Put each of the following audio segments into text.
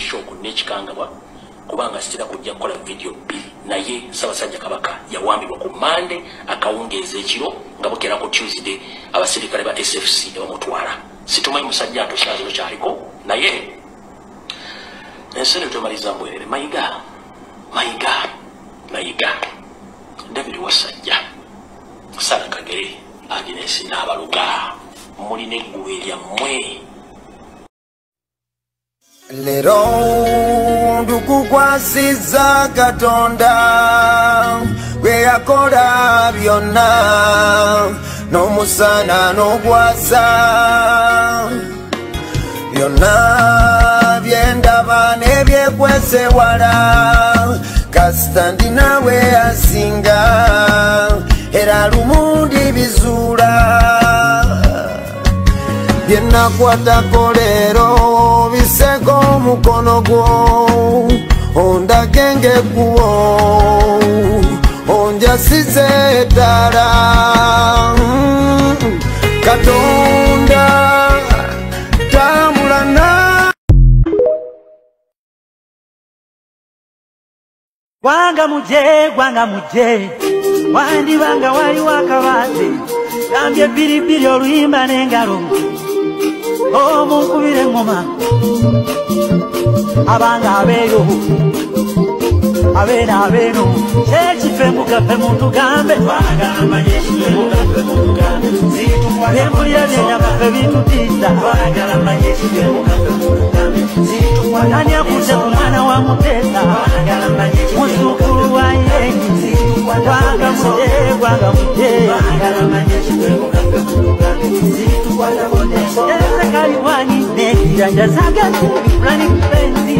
shock n'ekikangabwa kubanga sitera kujja kukola video bbiri, naye Ssaabasajja Kabaka yawambibwa ku Mande akawungeezi ekiro nga bukera ku Tuesday abasirikale ba SFC ne bamutwala. Situmanyi musajja atusaziro kyaliko, naye ensi eno twemaliza mbwerere. Mayiga, Mayiga, Mayiga, David Wasajja, Sarah Kagere, Agnes Naabaluga, mulina eggulu eryammwe. Leero ndukukwasizza Katonda gwe yakola byonna n'omusana n'ogwasa byonna byendaba n'ebyekwese wala kasita ndi nawe asinga era lumu ndibizuula byenakwatako leero biseko omukono gwo ondagenge kuwo onjasize eddala Katonda tambula. Gwanga muje wandibanga waliwo akabaate gambye piripiri oluyimba n'engalo omunkubira engoma abanga abeeyo abeena abeeno kyekife mugaffe muntugambe byempulira byenyamaffe bitutiisa ani akutte ku mwana wa Muteesa muzzukulu wa Irene gwanga muje gwanga muje kaliwani nekiranja zagati fulani mpenzi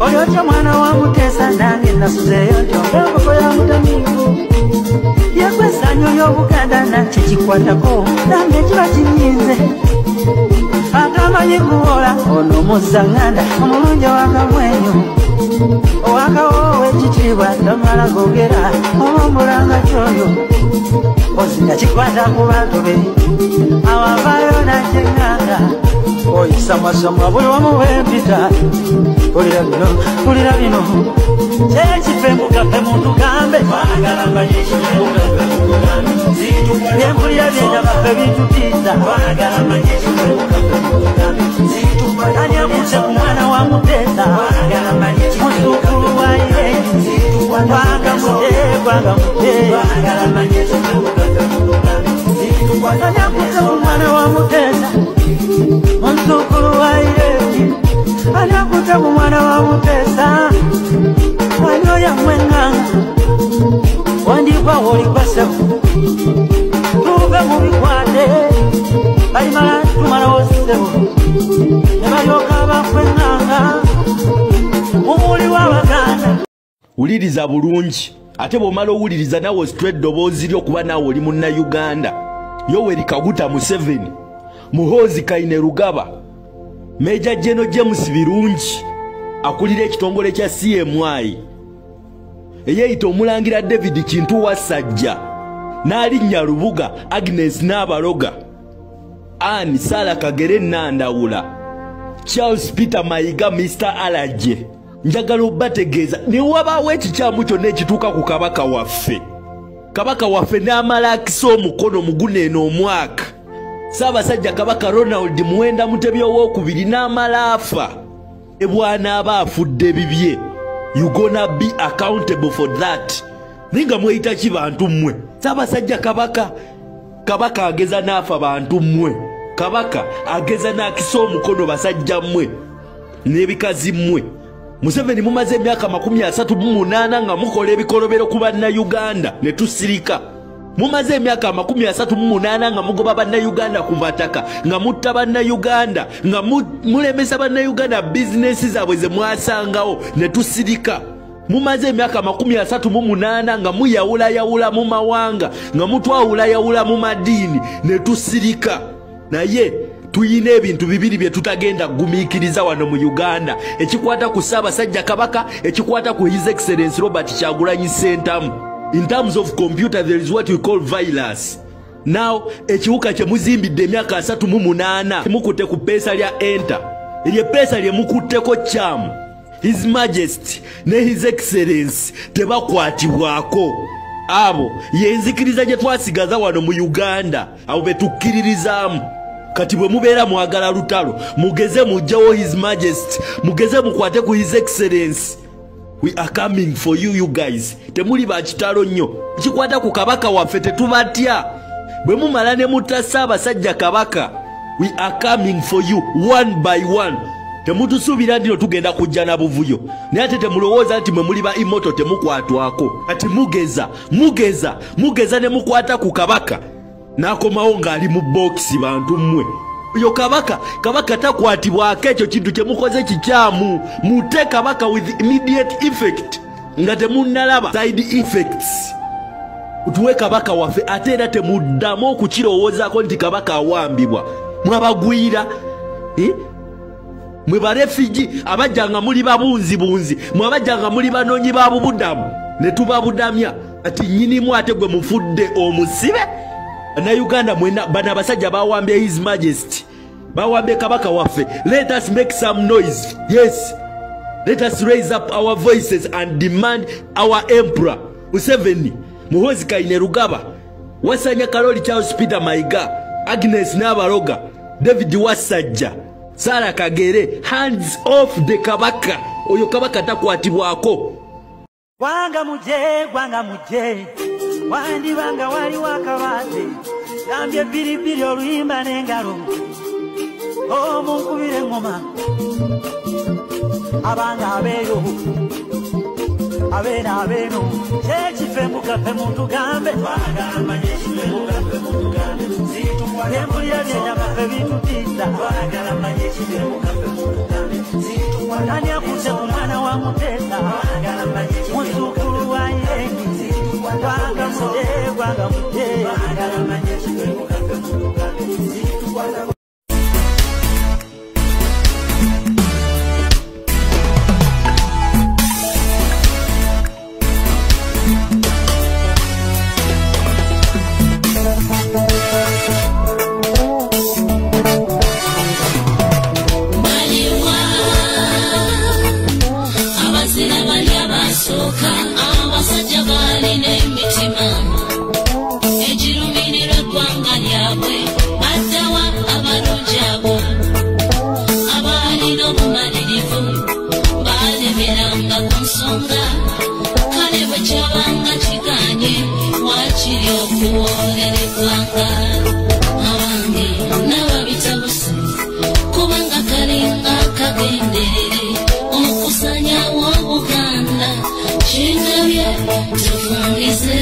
olyotya mwana wa Muteesa nange nasuzeeyo ntyo ng'enkoko ya mutamiivu yekwesanyo ly'Obuganda nakyekikwatako nange kiba kinyinze atamanyi kuwola ono muzaŋŋanda omulungi owakamwenyo owakawo ow'ekitiibwa tomala gogera oba omulanga kyoyo ozinga kikwata ku bantu be awavaayo nakyeŋŋanga oyisamwasamwa buli wamu wempita pulira bino pulira bino kyekife mugaffe muntugambe byempulira byenyamaffe bitutiisa ani akutte ku mwana wa Muteesa muzzukulu wa Irene gwanga muje gwanga muje ani akutte ku mwana wa Muteesa muzzukulu wa Irene ani akutte ku mwana wa Muteesa ani oyammwe eŋŋanga wandikwa wolikwaseku tuve mu bikwate balimala tumalawo ssebo ne balyoka bakweŋŋanga mumuli w'Abaganda. Wuliriza bulungi ate bw'omala owuliriza naawe ositula eddoboozi lyo kuba naawe oli Munnayuganda. Yoweri Kaguta Museveni, Muhoozi Kainerugaba, Major General James Birungi akulira ekitongole kya CMI eyeeyita omulangira David Kintu Wasajja n'alinnya Lubuga Agnes Naabaroga, Ann Sarah Kagere Nandawula, Charles Peter Mayiga Mr. Alaje. Njagala obbategeeza ne wabaawo ekikyamu kyonna ekituuka ku kabaka waffe. Kabaka waffe n'amala akisa omukono muguno eno omwaka. Ssaabasajja Kabaka Ronald Muwenda Mutebi Owookubiri n'amala afa. Ebwanaaba afudde bibye. You gonna be accountable for that. Naye nga mweyita ki bantu mmwe? Ssaabasajja Kabaka, Kabaka ageza n'afa bantu mmwe. Kabaka ageza n'akisa omukono basajja mmwe n'ebikazi mmwe. Museveni mumaze emyaka 38 nga mukola ebikolobero ku Bannayuganda ne tusirika. Mumaze emyaka 38 nga mugoba Bannayuganda ku mataka, nga mutta Bannayuganda, nga mulemesa Bannayuganda bizinesi zaabwe ze mwasangawo ne tusirika. Mumaze emyaka 38 nga muyawulayawula mu mawanga, nga mutwawulayawula mu madiini ne tusirika. Naye tuyina ebintu bibiri bye tutagenda kugumiikiriza wano mu Uganda, ekikwata ku Ssaabasajja Kabaka, ekikwata ku His Excellency Robert Kyagulanyi Ssentamu. In terms of computer there is what we call virus. Now ekiwuka kye muzimbidde emyaka 38 mukutte ku ppeesa lya enter. Eryo eppeesa lye mukutteko kyamu. His Majesty ne His Excellence tebakwatibwako. Abo yenzikiriza gye twasigaza wano mu Uganda, abo be tukkiririzaamu. Kati bwe mubeera mwagala lutalo, mugeze mugyewo His Majesty, mugeze mukwate ku His Excellence. We are coming for you, you guys. Temuli ba kitalo nnyo. Kikwata ku kabaka waffe tetubatya. Bwe mumala ne mutta Ssaabasajja Kabaka, we are coming for you one by one. Temutusuubira nti tugenda kujja na buvuyo, naye ate temulowooza nti mwe muli ba imoto temukwatwako. Kati mugeza mugeza mugeza ne mukwata ku kabaka, n'akomawo ng'ali mu bookisi. Bantu mmwe, oyo kabaka, kabaka takwatibwako. Ekyo kintu kye mukoze kikyamu. Mute kabaka with immediate effect nga temunnalaba side effects. Tuwe kabaka waffe, ate era temuddamu okukirowoozaako nti kabaka awambibwa. Mwabagwira, eh? Mwe barefugee abajja nga muli babunzibunzi, mwe abajja nga muli banoonyi ba bubudamu ne tubabudamya. Ati nnyinimu ate gwe mufudde omusibe. Bannayuganda mwena, bano abasajja bawambye His Majesty, bawambye kabaka waffe. Let us make some noise. Yes, let us raise up our voices and demand our emperor Museveni, Muhoozi Kainerugaba, Wasanya Karoli Charles Peter Mayiga, Agnes Nabaroga, David Wasajja, Sarah Kagere, hands off the kabaka. Oyo kabaka takwatibwako. Gwanga muje, gwanga muje, wandibanga wali wakabate, gambye piripiri oluyimba n'engalo, omunkubira engoma, abanga abeeyo, abeeno abeeno, kyekife mukaffe mutugambe, byempulira byenyamaffe bitutiisa, ani akutte ku mwana wa Mutesa, muzzukulu wa Irene, gwanga muje, gwanga muje. Abasajja balina emitima egirumirira eggwanga lyabwe, baddawa abalungi abo abalina obumalirivu, balemeranga ku nsonga, kale bwe kyabanga kiganye waakiri okuwoolera eggwanga. Abange n'ababitabuse kubanga kalinga kagenderere okusanyawo Obuganda. Kindabye tufungize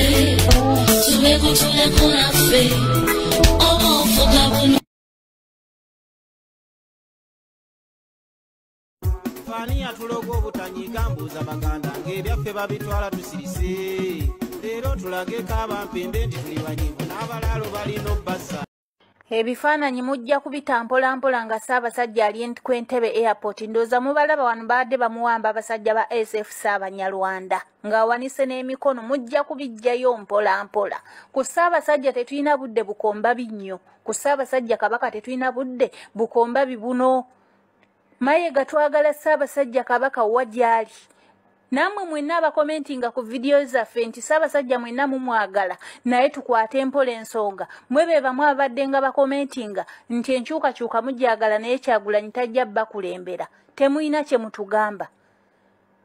tubekutuleko naffe oba ofuga buno. Ani atuloga obutanyiga mbuuza Baganda ng'ebyaffe babitwala tusirise. Leero tulageko abampembe nti tuli banyivu n'abalaalo balina obbasa. Ebifaananyi mujja kubita mpola mpola nga Ssaabasajja ali ku Entebbe Airport. Ndowooza mubalaba wano baadde bamuwamba abasajja ba SFC Abanyarwanda ng'awanise n'emikono. Mujja kubiggyayo mpola mpola. Ku Ssaabasajja tetulina budde bukomba binnyo. Ku Ssaabasajja Kabaka tetulina budde bukomba bibuno. Mayiga twagala Ssaabasajja Kabaka wa gy'ali. Nammwe mwenna abakomentinga ku vidiyo zaffe nti Ssaabasajja mwenna mumwagala, naye tukwate empola ensonga. Mwe be bamu abadde nga bakomentinga nti enkyukakyuka mugyagala naye Kyagulanyi tajja bakulembera. Temulina kye mutugamba.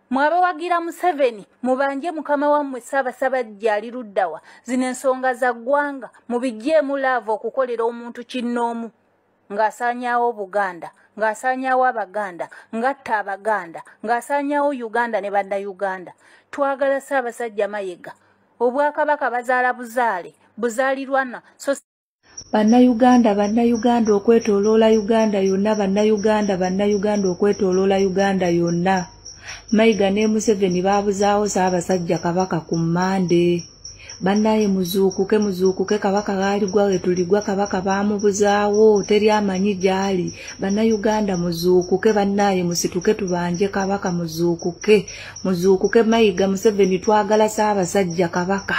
Mwe abawagira Museveni mubanje mukama wammwe Ssaabasajja ali luddawa. Zino ensonga za ggwanga mubiggyeemu laavu okukolera omuntu kinnoomu ng'asaanyaawo Buganda, ng'asaanyaawo Abaganda, ng'atta Abaganda, ng'asaanyaawo Uganda ne Bannayuganda. Twagala Ssaabasajja Mayiga. Obwakabaka bazaala buzaale, buzaalirwana. So Bannayuganda, Bannayuganda okwetooloola Uganda yonna, Bannayuganda, Bannayuganda okwetooloola Uganda yonna. Mayiga ne Museveni baabuzaawo Ssaabasajja Kabaka ku Mmande. Bannaye muzuukuke, muzuukuke, Kabaka gaaligwa we tuligwa, Kabaka baamubuzaawo, teri amanyi gy'ali. Bannayuganda muzuukuke, bannaye musituke tubanje Kabaka, muzuukuke, muzuukuke. Mayiga Museveni twagala Ssaabasajja Kabaka.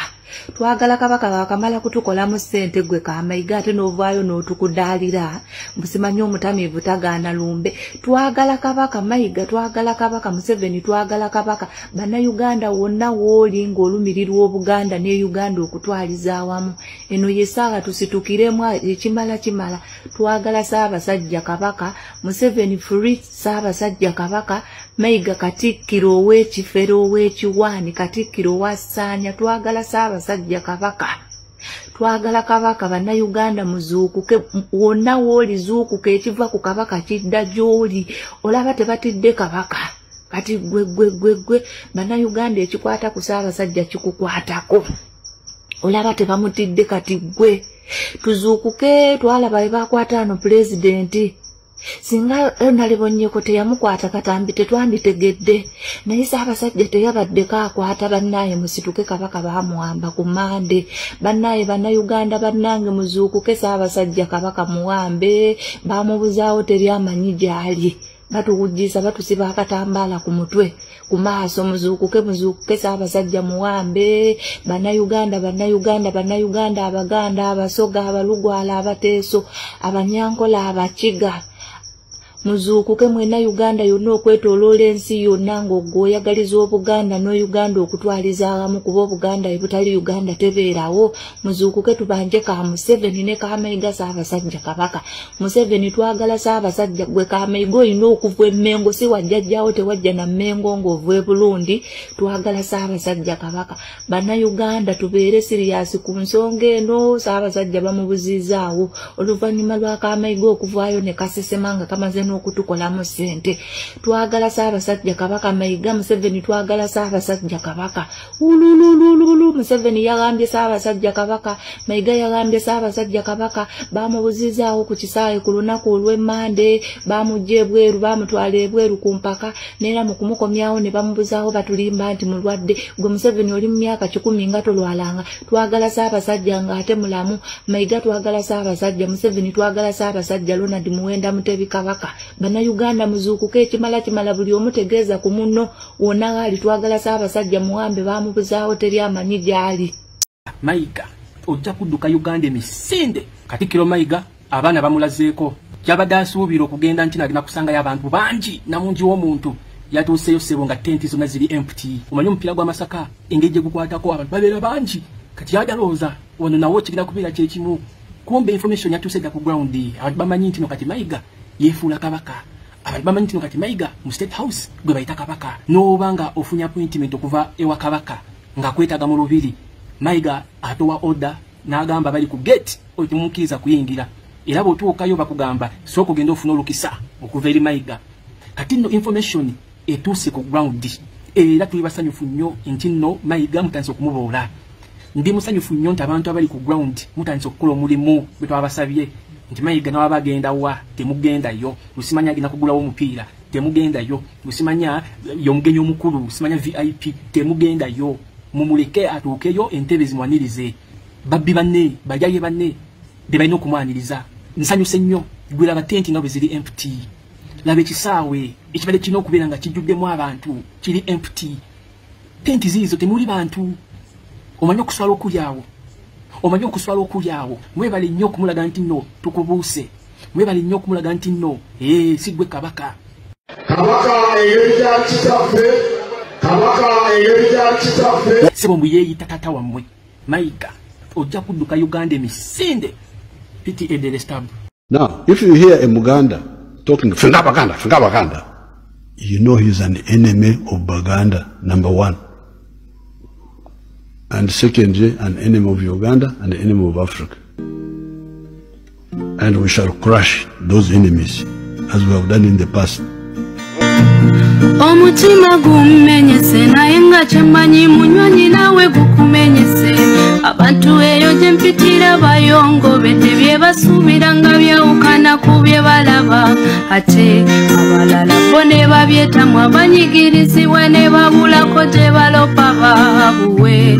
Twagala Kabaka bakamala kutukolamu ssente gwe Kamayiga ate n'ovaayo n'otukudaalira mbusimanyi omutamiivu tagaana lumbe. Twagala Kabaka Mayiga, twagala Kabaka Museveni, twagala Kabaka. Bannayuganda wonna w'oli ng'olumirirwa Obuganda ne Uganda okutwaliza awamu, eno ye ssaawa tusitukiremu ekimala kimala. Twagala Ssaabasajja Kabaka Museveni free, Ssaabasajja Kabaka Mayiga Katikkiro ow'ekifere ow'ekiwaani, Katikkiro wa Ssaanya. Twagala Ssaabasajja Kabaka, twagala Kabaka. Bannayuganda muzuukuke, wonna w'oli zuukuka, ekiva ku Kabaka kidda gy'oli. Olaba tebatidde Kabaka, kati gwe gwe gwe gwe. Bannayuganda ekikwata ku Ssaabasajja kikukwatako, olaba tebamutidde, kati gwe tuzuukuke. Twalaba bwe bakwata ano pulezidenti, singa Honorable Nyeko teyamukwata katambi tetwanditegedde, naye Ssaabasajja teyabaddeko akwata. Bannaaye musituke, Kabaka baamuwamba ku Mande. Bannaaye Bannayuganda bannange muzuukuke, Ssaabasajja Kabaka muwambe, baamubuzaawo teri amanyi gy'ali, batuwujjisa batusiba akatambaala ku mutwe ku maaso. Muzuukuke, muzuukuke, Ssaabasajja muwambe. Bannayuganda, Bannayuganda, Bannayuganda, Abaganda, Abasoga, Abalugwala, Abateeso, Abanyankola, Abakiga, muzuukuke mwenna Uganda yonna okwetooloola ensi yonna ng'oyagaliza Obuganda n'Uganda okutwaliza awamu, kuba Obuganda ebutali Uganda tebeerawo. Muzuukuke tubanje ka Museveni ne Kamayiga Ssaabasajja Kabaka. Museveni twagala Ssaabasajja. Gwe Kamayiga olina okuva e Mmengo, si wajjajjaawo tewajja na Mmengo ng'ova e Burundi. Twagala Ssaabasajja Kabaka. Bannayuganda tubeere siriyasi ku nsonga eno. Ssaabasajja bamubuzizzaawo oluvannyuma lwa Kamayiga okuvaayo ne kasesema nga kamaze n'okutukolamu ssente. Twagala Ssaabasajja Kabaka. Mayiga Museveni twagala Ssaabasajja Kabaka. Ululululu Museveni yagambye Ssaabasajja Kabaka, Mayiga yagambye Ssaabasajja Kabaka. Bamubuzizzaawo ku kisaawe ku lunaku olw'Emmande, bamuggya ebweru, bamutwala ebweru ku mpaka, neera mu kumukomyawo ne bamubuzaawo batulimba nti mulwadde. Gwe Museveni oli mu myaka 100 nga tolwalanga. Twagala Ssaabasajja ng'ate mulamu. Mayiga twagala Ssaabasajja, Museveni twagala Ssaabasajja Ronald Muwenda Mutebi Kabaka. Bannayuganda muzuukuke, ekimala kimala, buli omu tegeeza ku munno wonna ghali. Twagala Ssaabasajja muwambe, baamubuzaawo teri amanyi gy'ali. Mayiga ojja kudduka Uganda emisinde. Katikkiro Mayiga abaana bamulazeeko, kyabadde asuubira okugenda nti nagenda kusangayo abantu bangi namungi w'omuntu, yatuuseyo ssebo nga tenti zonna ziri empty. Omanyi omupiira gwa Masaka engeri gye gukwatako abantu babeera bangi, kati yadalowooza wano nawo kigenda kubeera kyekimu. Kumbe information yatuuse dda ku ground, abantu bamanyi nti no kati Mayiga yeefuula Kabaka, abantu bamanyi nti no kati Mayiga mu State House gwe bayita Kabaka. N'oba nga ofunye appointment okuva ewa Kabaka nga kwetaaga mu lubiri, Mayiga atowa order n'agamba bali ku gate oyo temukkiriza kuyingira, era bw'otuukayo bakugamba sooka ogenda ofuna olukisa okuva eri Mayiga. Kati nno information etuuse ku ground, era tuli basanyufu nnyo nti nno Mayiga mutandise okumuboola. Ndi musanyufu nnyo nti abantu abali ku ground mutandise okukola omulimu gwe twabasabye nti Mayiga n'aba agenda wa temugendayo, lusimanya agenda kugulawo omupiira temugendayo, lusimanya y'omugenyi omukulu, lusimanya VIP temugendayo, mumuleke atuukeyo entebe zimwanirize. Babbi banne, bajaye banne be balina okumwaniriza. Nsanyuse nnyo gwe laba tenti nga bwe ziri empty, laba ekisaawe ekibadde kirina okubeera nga kijjuddemu abantu kiri empty, tenti ziizo temuli bantu. Omanyi okuswala okuli awo, omanyi okuswala okuli awo. Mwebale nnyo okumulaga nti nno tukubuuse, mwebale nnyo okumulaga nti nno si ggwe Kabaka. Kabaka ey'erya kitaffe, Kabaka ey'erya kitaffe. Ssebo mbu yeeyita taata wammwe. Mayiga ojja kudduka Uganda emisinde. Piti Edelestab. Now, if you hear a Muganda talking, Finga Baganda, Finga Baganda, you know he's an enemy of Baganda, number one. And secondly, an enemy of Uganda and an enemy of Africa. And we shall crush those enemies, as we have done in the past. Omutima gumenyese naye nga kyemmanyi munywanyi naawe gukumenyese. Abantu eyo gye mpitira bayongobedde bye basuubira nga byawukana ku bye balaba, ate abalala bo ne babyetamwa banyigirizibwa ne babulako gye balopa baabuwe.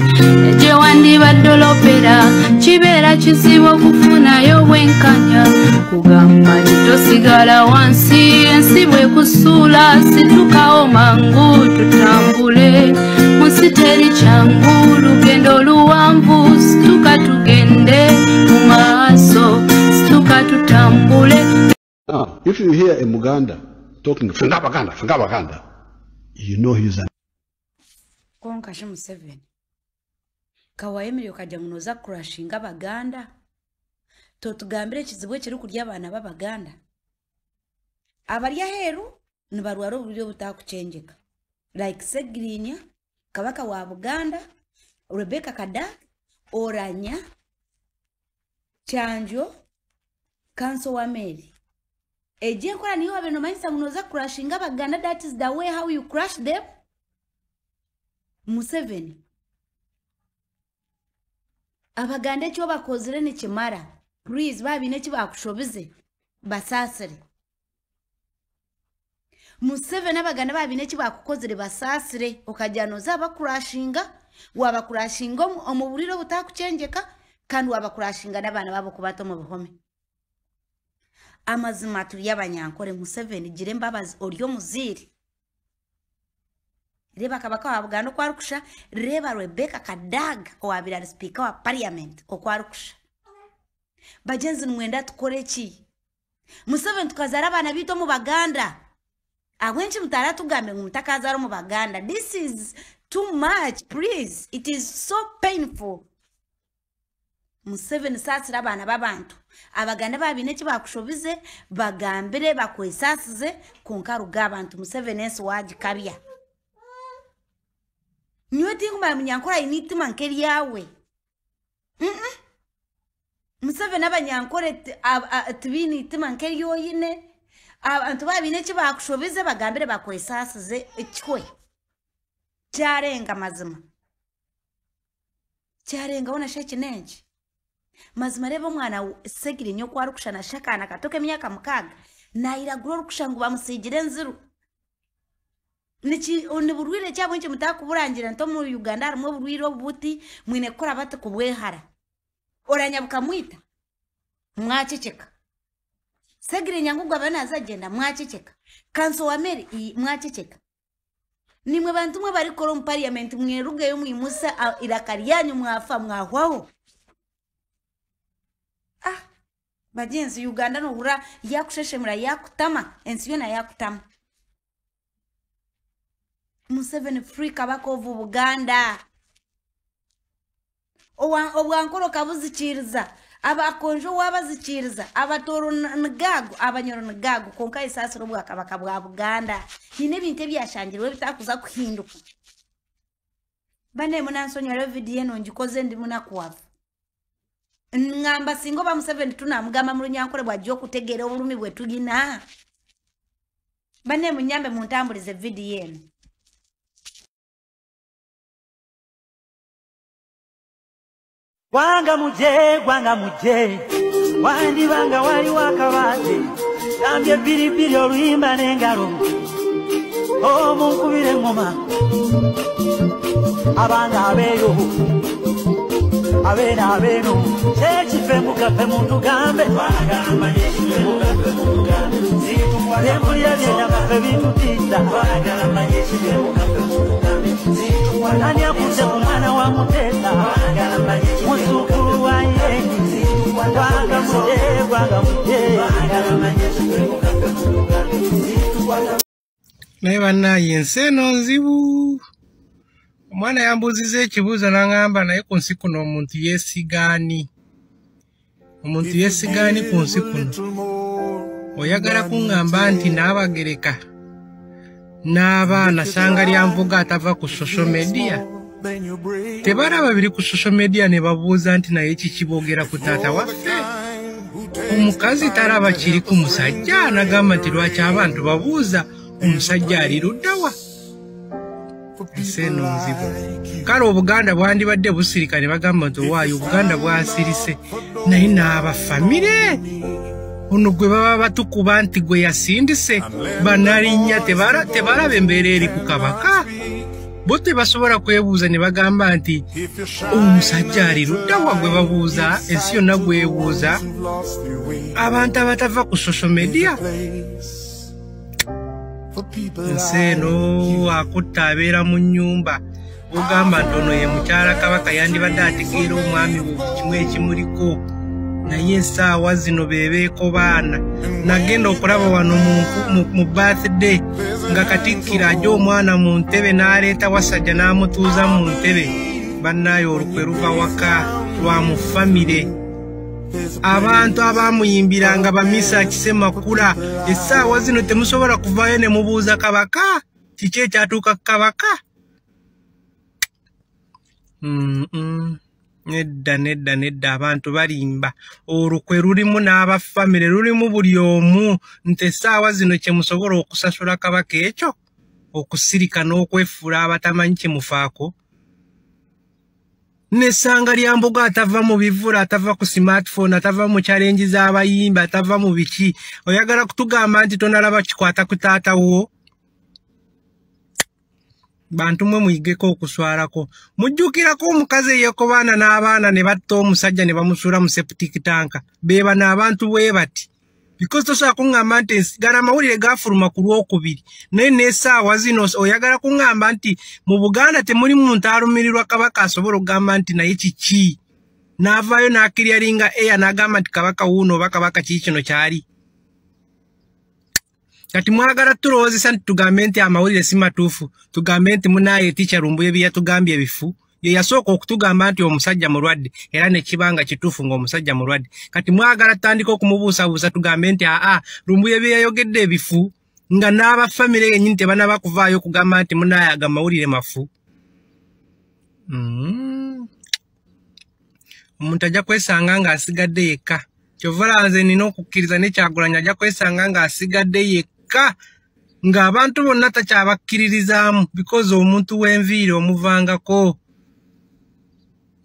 Gye wandibadde olopera kibeera kizibu okufunayo bwenkanya, kugamba nti tosigala wansi ensi bwekusuula situkawo mangu tutambule. Munsi teri kyangu lugendo luwanvu. hear a Muganda talking, Fenga Baganda, Fenga Baganda, you know he's an... Konka shi Museveni. Kawaemiri okajja munoza kurashinga Baganda. Totugambire ekizibu ekiri kurya abaana b'Abaganda. Abari aheeru nibarwara oburyo obutakuchenjeka. Like Segirinya, Kabaka wa Buganda, Rebecca Kadaga, Oranya, Chanjo, Kanso wa Mary. Eje nkola niyo abenomanyisa munoza kurashinga Baganda, that is the way how you crush them. Museveni. Abaganda ekyo bakozire nikimara. Please babine ekibakushobize basasire. Museveni abaganda babine ekibakukozire basasire okajanoza abakurashinga wabakurashinga omu buriro butakuchenjeka kandi wabakurashinga n'abaana babo kubata mu bihome. Amazima turi abanyankore. Museveni gira embabazi ori omuziri. Reba Kabaka wa Buganda okwarukusha, reba Rebecca Kadaga owabire ari speaker wa parliament okwarukusha. Bagenzi nimwenda tukore ki? Museveni tukazara abaana bitu omu Baganda. Awenchi mutara tugambe ngu mutakazara omu Baganda. This is too much, please. It is so painful. Museveni saasira abaana b'abantu. Abaganda babine ekibakushobize bagambire bakwesasize konka ruga abantu. Museveni ensi wagikabya. Nyowe tinkumanya munyankore aine eitima nk'eryawe. Museveni abanyankore tibaine eitima nk'eryoine. Abantu babine ekibakushobize bagambire bakwesasize ekikwe. Kyarenga mazima. Kyarenga wona sheki nenki. Mazima reba omwana Segirinya oku arikushana shakaana kato k'emyaka 6 nairagura orikusha ngu bamusigire enziru. Ni burwire kyabwe nki mutakuburangira nti omu Uganda harimu oburwire obuti mwine kukora bati kubwehara. Oranya bukamwita mwaceceka. Segirinya ngu gwabayo nazagyenda mwaceceka. Kanso wa Mary mwaceceka. Nimwe bantu mwe barikora omu parliament mwerugeyo mwimusa iraka ryanyu mwafa mwahwaho. Ah, bagenzi Uganda nohura yakusheshemura yakutama ensi yona yakutama. Museveni free Kabaka of Buganda. Obwankoro kabuzikiriza, abakonjo wabazikiriza, abatoro ngago, abanyoro ngago, konka isasiro bwa Kabaka bwa Buganda. Hine ebintu ebyashangirwe bitakuza kuhinduka. Bane munansonyiwa video eno ngikoze ndi munakuwavu. Ngamba singo ba Museveni tunamugamba mu runyankore bwajja okutegeera obulumi bwe tulina. Bane munyambe muntambulize video eno. Gwanga muje, wandibanga wali wakabate, gambye piripiri oluyimba n'engalo, omunkubire engoma, abanga abeeyo, abeena abeeno, kyekife mukafe muntugambe, byempulira byendamafe bitutiisa, ani akuze ku mwana wa Mutesa, muzzukulu wa Yeni, gwanga muje, gwanga muje. Naye bannaye ensi eno nzibu. Omwana yambuuziza ekibuuzo n'aŋŋamba naye ku nsi kuno omuntu yeesigaani? Omuntu yeesigaani ku nsi kuno? Oyagala kuŋŋamba nti n'abagereka n'abaana sanga lya nvuga atava ku social media tebalaba biri ku social media ne babuuza nti naye kiki boogera ku taata waffe? Omukazi talaba kiri ku musajja n'agamba nti lwaki abantu babuuza omusajja ali ludda wa? Ensi eno nzibu. Kale Obuganda bwandibadde busirika ne bagamba nti owaayo Obuganda bwasirise naye n'abafamire ono gwe baba batukuba nti gwe yasindise banalinnya tebalaba embeera eri ku Kabaka. Bo tebasobola kwebuuza ne bagamba nti omusajja ali ludda wa gwe babuuza, ensi yonna gwebuuza, abantu abatava ku social media. Ensi eno akutta abeera mu nnyumba ogamba nti ono ye mukyala Kabaka yandibadde ategeera omwami we buli kimu ekimuliko. Naye essaawa zino bebeeko baana. Nagenda okulaba wano mu birthday nga Katikkiro ajja omwana mu ntebe n'aleeta Wasajja n'amutuuza mu ntebe. Bannaaye olukwe luva waka lwa mu famire. Abantu abamuyimbiranga bamisa Kisemakula essaawa zino temusobola kuvaayo ne mubuuza Kabaka kiki ekyatuuka ku Kabaka. Nedda nedda nedda, abantu balimba. Olukwe lulimu n'abafamire, lulimu buli omu. Nti essaawa zino kye musobola okusasula Kabaka ekyo okusirika n'okwefuula abatamanyi kye mufaako. N'essanga lya Mbogo atava mu bivula, atava ku smartphone, atava mu challenge z'abayimbi, atava mu biki. Oyagala kutugamba nti tonalaba kikwata ku taata wo? Bantu mwe muyigeko okuswalako. Mujjukirako omukazi eyeekobaana n'abaana ne batta omusajja ne bamusuula mu septic tank. Be bano abantu bwe bati. Because tosobola kuŋŋamba nti gano amawulire gaafuluma ku Lwokubiri, naye n'essaawa zino oyagala kuŋŋamba nti mu Buganda temuli muntu alumirirwa Kabaka asobola okugamba nti naye kiki? N'avaayo n'akiryaringa eya n'agamba nti Kabaka wuuno oba Kabaka kiki kino kyali. Kati mwagala tulowoozesa nti tugambe nti amawulire si matuufu, tugambe nti munaaye Teacher Lumbuye bye yatugambye ebifu. Ye yasooka okutugamba nti omusajja mulwadde era ne kibanga kituufu ng'omusajja mulwadde. Kati mwagala tutandike okumubuusabuusa tugambe nti aa Lumbuye bye yayogedde ebifu, nga n'abafamire yennyini tebannaba kuvaayo okugamba nti munaaye ago amawulire mafu. Omuntu ajja kwesanga ng'asigadde yekka. Kyova olaba nze nina okukkiriza ne Kyagulanyi ajja kwesanga ng'asigadde yekka, ng'abantu bonna takyabakkiririzaamu because omuntu w'enviiri omuvangako.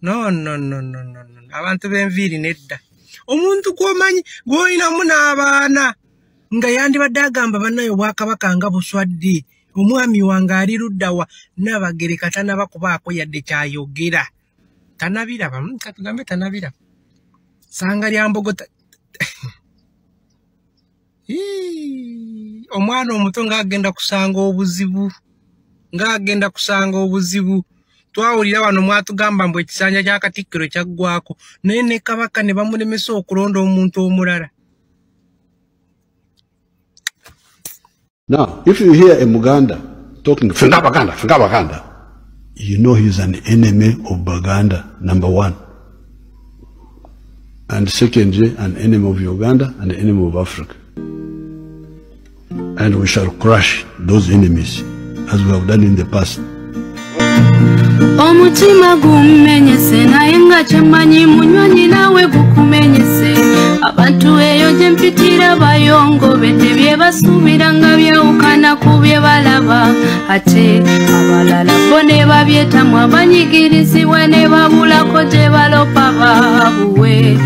No, no, no, no, no, no. Abantu b'enviiri nedda. Omuntu gw'omanyi gw'olinamu n'abaana nga yandibadde agamba bannaye obwakabaka nga buswadde, omwami wange ali ludda wa, Nnabagereka tannaba kubaako yadde kyayogera. Tannabiraba, katugambe tannabiraba. Ssanga lya Mbogo omwana omuto ng'agenda kusanga obuzibu, ng'agenda kusanga obuzibu. Twawulira wano mwatugamba mbu ekisanja kya Katikkiro kyaggwako, naye ne Kabaka ne bamulemesa okulonda omuntu omulala. Now, if you hear a Muganda talking, Fenga Baganda, Fenga Baganda, you know he's an enemy of Baganda, number one. And secondly, an enemy of Uganda and an enemy of Africa. And we shall crush those enemies, as we have done in the past. Omutima gumenyese naye nga kyemmanyi munywanyi naawe gukumenyese. Abantu eyo gye mpitira bayongobedde bye basuubira nga byawukana ku bye balaba. Ate abalala bo ne babyetamwa banyigirizibwa ne babulako gye balopa baabuwe.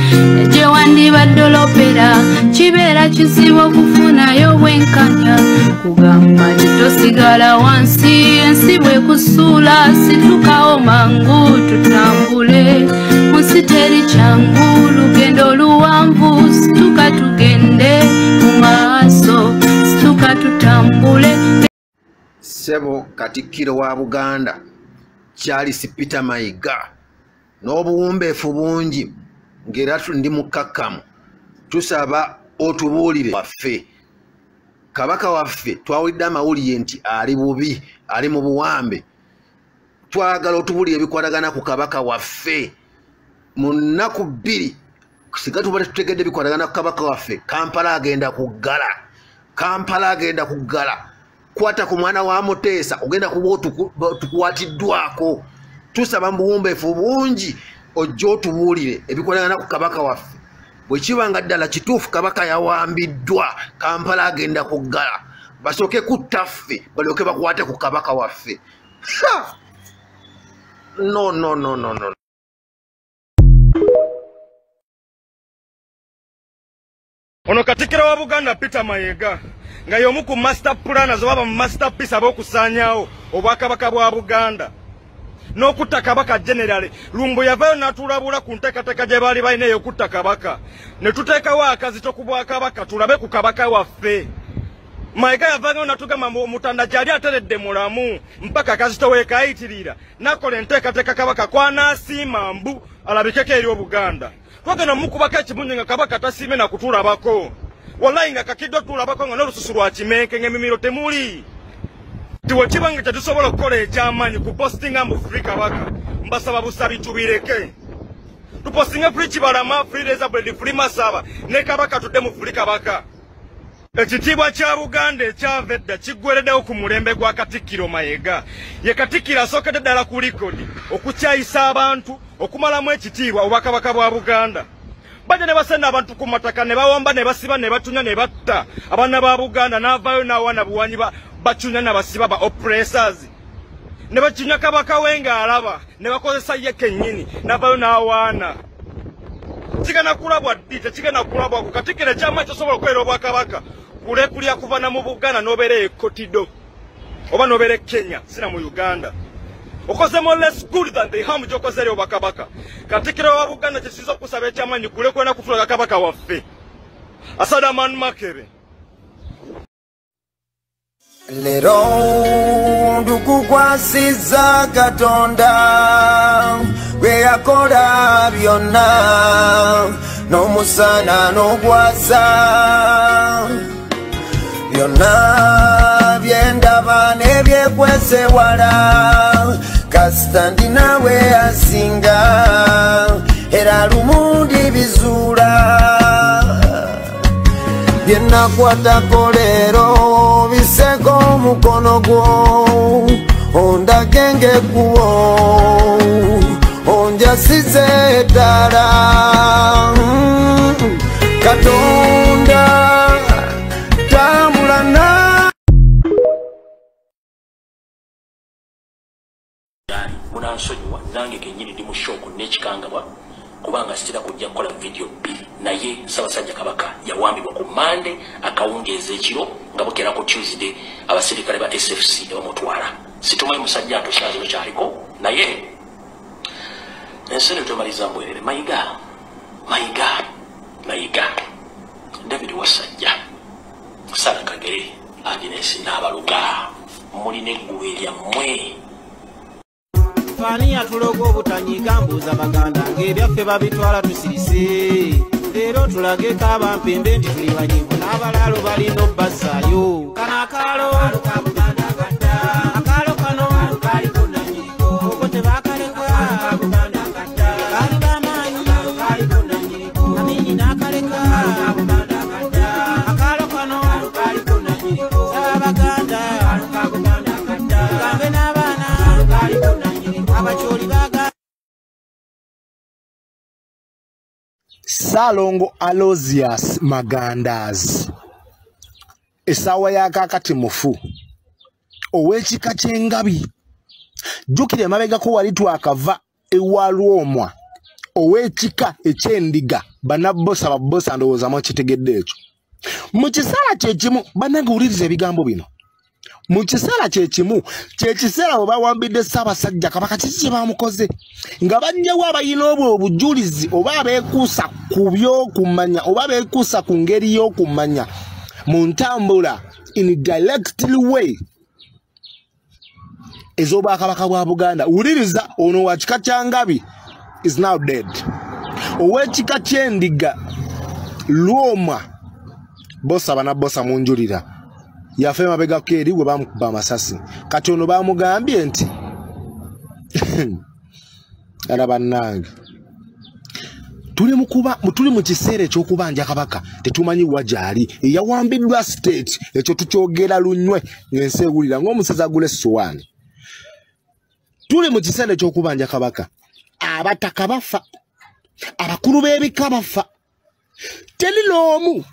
Gye wandibadde olopera kibeera kizibu okufunayo bwenkanya. Kugamba nti tosigala wansi ensi bwe kusuula situkawo mangu tutambule. Munsi teri kyangu lugendo luwanvu situka tugende mu maaso situka tutambule. Ssebo Katikkiro wa Buganda Charles Peter Mayiga n'obuwombeefu bungi ng'era ndi mukkakkamu, tusaba otubuulire waffe. Kabaka waffe twawulidde amawulire nti ali bubi, ali mu buwambe. Twagala otubuulire ebikwatagana ku Kabaka waffe. Mu nnaku bbiri singa tuba tutegedde ebikwatagana ku Kabaka waffe, Kampala agenda kuggala. Kampala agenda kuggala. Kwata ku mwana wa Muteesa ogenda kuba tukwatiddwako. Tusaba mu buwombeefu bungi ojje otubuulire ebikwatagana ku Kabaka waffe. Bwe kiba nga ddala kituufu Kabaka yawambiddwa, Kampala agenda kuggala. Basooke kutta ffe balyoke bakwate ku Kabaka waffe. No, no, no, no, no. Ono Katikkiro wa Buganda Peter Mayiga nga y'omu ku master planners oba masterpiece ab'okusaanyaawo obwakabaka bwa Buganda n'okutta Kabaka General Lumbu yavaayo n'atulabula ku nteekateeka gye baali balina ey'okutta Kabaka ne tuteekawo akazito ku bwakabaka tulabe ku Kabaka waffe. Mayiga yavaayo n'atugamba mbu Omutanda gy'ali ateredde mulamu mpaka akazito we kayitirira n'akola enteekateeka Kabaka kw'anaasiima mbu alabikeko eri Obuganda. Twagenda mukubako ekimunye nga Kabaka tasiime na kutulabako. Wallahi nga kakiddwa tulabako nga n'olususu lwa kimenke ng'emimiro temuli. Tiwekiba nga tetusobola okukola ekyamaanyi ku postinga mbu free Kabaka, mbasaba busabi tubireke. Tupostinge free Kibalama, free Elizabeth, free Masaba, ne Kabaka tudde mu free Kabaka. Ekitiibwa kya Buganda ekyava edda kiggwereddewo ku mulembe gwa Katikkiro Mayiga. Ye Katikkiro asookedde ddala ku likodi okukyayisa abantu, okumalamu ekitiibwa obwakabaka bwa Buganda. Bajja ne basenda abantu ku mataka ne bawamba ne basiba ne batunya ne batta abaana ba Buganda, n'avaayo n'awaana buwanyi bacunya n'abasiba ba oppressors. Ne bacunya Kabaka we ng'alaba ne bakozesa ye kennyini n'avaayo n'awaana. Kigenda kulabwa ddi? Tekigenda kulabwa ku Katikkiro ekyama kyosobola okubeera obwakabaka kulekulya kuva na mu Buganda n'obeera e Kotido oba n'obeera e Kenya, sina mu Uganda. Okoze more less good than the harm gy'okoze eri obwakabaka. Katikkiro wa Buganda kyekisinza okusaba ekyamaanyi kulekulya kutulaga Kabaka waffe Asadaman Makebe. Leero ndukukwasiza Katonda gwe yakola byonna n'omusana n'ogwasa byonna byendaba n'ebyekwese wala kasita ndi nawe asinga era lumu ndibizuula byenakwatako leero biseko omukono gwo ondage ng'ekkubo onjasize eddala. Katonda tambula na munansonyiwa nange kennyini ndi mu shooko n'ekikangabwa kubanga sitera kujja kukola vidiyo bbiri, naye Ssaabasajja Kabaka yawambibwa ku Mande akawungeezi ekiro nga bukera ku Tuesday abasirikale ba SFC ne bamutwala. Situmanyi musajja ato kyazo kyaliko, naye ensi eno twemaliza mbwerere. Mayiga, Mayiga, Mayiga, David Wasajja, Sarah Kagere, Agnes Naabaluga, mulina eggulu eryammwe. Fani atuloga obutanyiga mbuuza Baganda ng'ebyaffe babitwala tusirise. Leero tulageko abampembe nti tuli banyivu n'abalaalo balina obbazaayo. Kano akaalo akaalo kano okwo tebakaleka baali b'amaanyi Amini n'akaleka. Akaalo kano Ssaabaganda tugambe n'abaana abacholi baga. Ssalongo Aloysius Magandazi essaawa ya kaakati mufu ow'ekika ky'engabi. Jjukira emabegako wali twakava ewa Lwomwa ow'ekika eky'endiga, bannabbosa babbosa ndowooza mwakitegedde ekyo. Mu kiseera kye kimu bannange wuliriza ebigambo bino. Mu kiseera kye kimu kye kiseera bwe bawambidde Ssaabasajja Kabaka, kiki kye bamukoze? Nga bannyewo abalina obwo obujulizi oba abeekuusa ku by'okumanya oba beekuusa ku ngeri y'okumanya mu ntambula in directly way ez'obwakabaka bwa Buganda. Wuliriza, ono wa kika kya Ngabi is now dead. Ow'ekika ky'endiga Lwomwa bosa banabbosa munjulira yafa emabegako eri bwe bamukuba amasasi. Kati ono bamugambye nti ala bannange tuli mu kiseera eky'okubanja Kabaka, tetumanyi wa gy'ali, eyawambiddwa state. Ekyo tukyogera lunywe ng'ensi ewulira ng'omusazi agula essowaani. Tuli mu kiseera eky'okubanja Kabaka, abataka bafa, abakulu b'ebika bafa, teri n'omu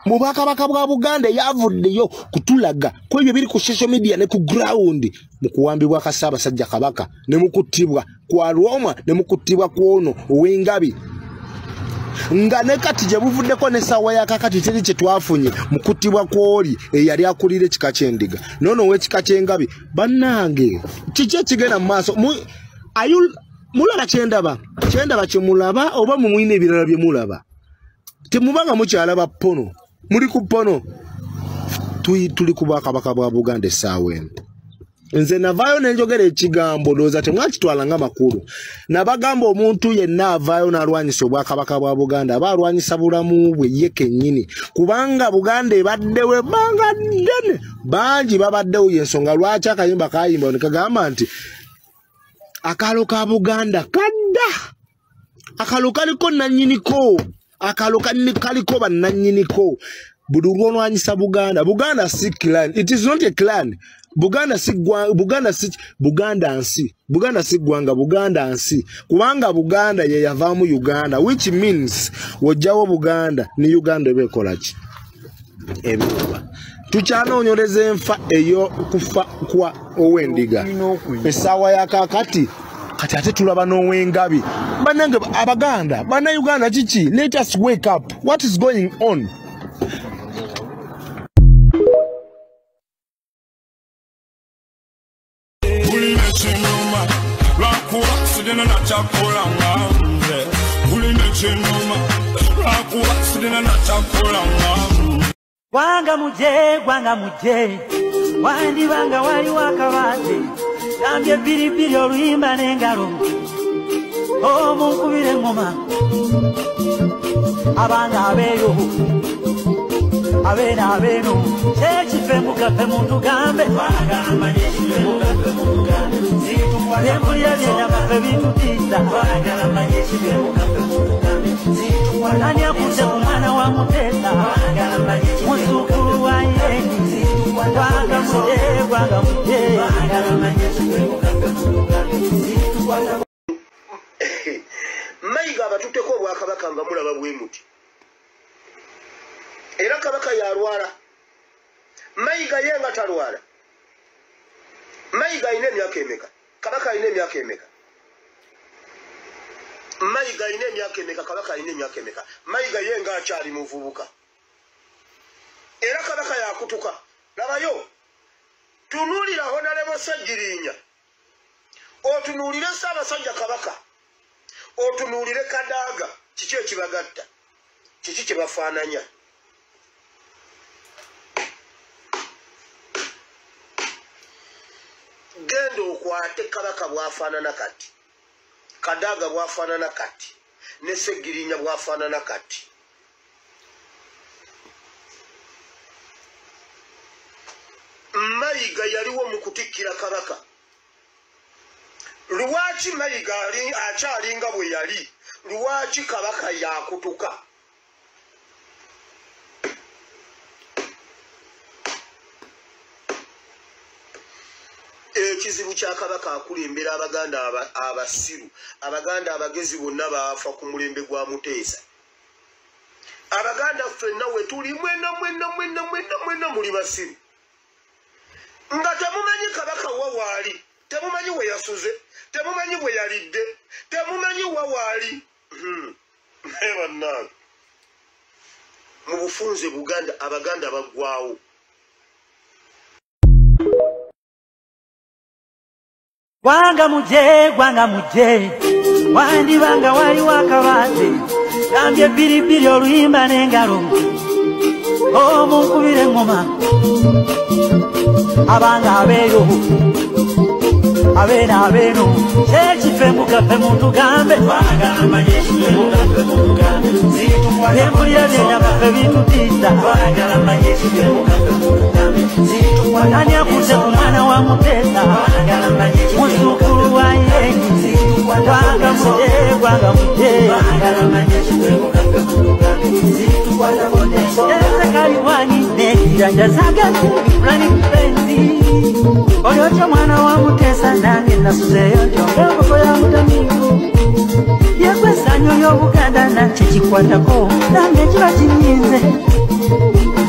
mu bwakabaka bwa Buganda eyavuddeyo kutulaga ku ebyo biri ku social media ne ku ground mu kuwambibwa kwa Ssaabasajja Kabaka ne mu kuttibwa kwa Lwomwa ne mu kuttibwa kw'ono ow'engabi, nga ne kati gye buvuddeko n'essaawa ya kaakati teri kye twafunye mu kuttibwa kw'oli eyali akulira ekika ky'endiga n'ono ow'ekika ky'engabi. Bannange kiki ekigenda mu maaso? Mulaba kyendaba kyendaba kye mulaba oba mumwina ebirala bye mulaba? Temubanga mukyalaba ppono, muli ku ppono. Tuli ku bwakabaka bwa Buganda essaawa eno. Nze navaayo ne njogera ekigambo, ndowooza temwakitwala nga makulu. Nabagamba omuntu yenna avaayo n'alwanyisa obwakabaka bwa Buganda aba alwanyisa bulamu bwe ye kennyini, kubanga Buganda ebaddewo ebbanga ddene, bangi babaddewo. Y'ensonga lwaki akayimba kayimba ne kagamba nti akalo ka Buganda kadda, akalo kaliko nannyiniko, akalo kaliko bannannyiniko. Buli lw'olwanyisa Buganda, Buganda si clan, it is not a clan. Buganda si Buganda si Buganda nsi, Buganda si ggwanga, Buganda nsi, kubanga Buganda ye yavaamu Uganda, which means wojjawo Buganda ne Uganda eba ekola ki? Ebiwa. Tukyanoonyereza enfa ey'okufa kwa Owendiga. Essaawa ya kaakati kati ate tulaba n'Owengabi. Bannange Abaganda, Bannayuganda kiki? Let us wake up. What is going on? Gwanga muje, gwanga muje, wandibanga wali wakabate, gambye piripiri oluyimba n'engalo, omunkubira engoma, abanga abeeyo, abeena abeeno, kyekife mugaffe muntugambe, byempulira byendabaffe bitutiisa, ani akutte ku mwana wa Mutesa, muzzukulu wa Yeni, gwanga muje, gwanga muje. Mayiga abatutteko obwakabaka nga mulaba bwe muti, era kabaka yalwala, Mayiga ye nga talwala. Mayiga alina emyaka emeka? Kabaka alina emyaka emeka? Mayiga alina emyaka emeka? Kabaka alina emyaka emeka? Mayiga ye nga akyali muvubuka, era kabaka yakutuka. Labayo, tunuulira Honorable Ssegirinya, otunuulire Ssaabasajja Kabaka, otunuulire Kadaga, kiki ekibagatta? Kiki kye bafaananya? Genda okwate kabaka bw'afaanana kati, Kadaga bw'afaanana kati, ne Ssegirinya bw'afaanana kati. Mayiga yaliwo mu kutikkira kabaka. Lwaki Mayiga akyalinga bwe yali? Lwaki kabaka yakutuka? Ekizibu kya kabaka akulembera Abaganda abasiru, Abaganda abagezi bonna baafa ku mulembe gwa Muteesa. Abaganda ffenna we tuli mwenna mwenna mwenna mwenna mwenna muli basiru, nga temumanyi kabaka wa waali, temumanyi we yasuze, temumanyi we yalidde, temumanyi wa waali. Naye bannange, mu bufunze Buganda Abaganda baggwawo. Gwanga muje, gwanga muje, wandibanga wali wakabate, gambye piripiri oluyimba n'engalo, omunkubira engoma, abanga abeeyo, abeena abeeno, kyekife mugaffe muntugambe, byempulira byendabaffe bitutiisa, ani akutte ku mwana wa Mutesa, muzzukulu wa Yeni, gwanga muje, gwanga muje. Eze kaliwani nekiranja zagati fulani mpenzi, oyocho mwana wa Mutesa nange nasuzeyo njonge ya mutamivu, yekwesanyo y'Obuganda nakye kikwatako nange kiba kinyinze.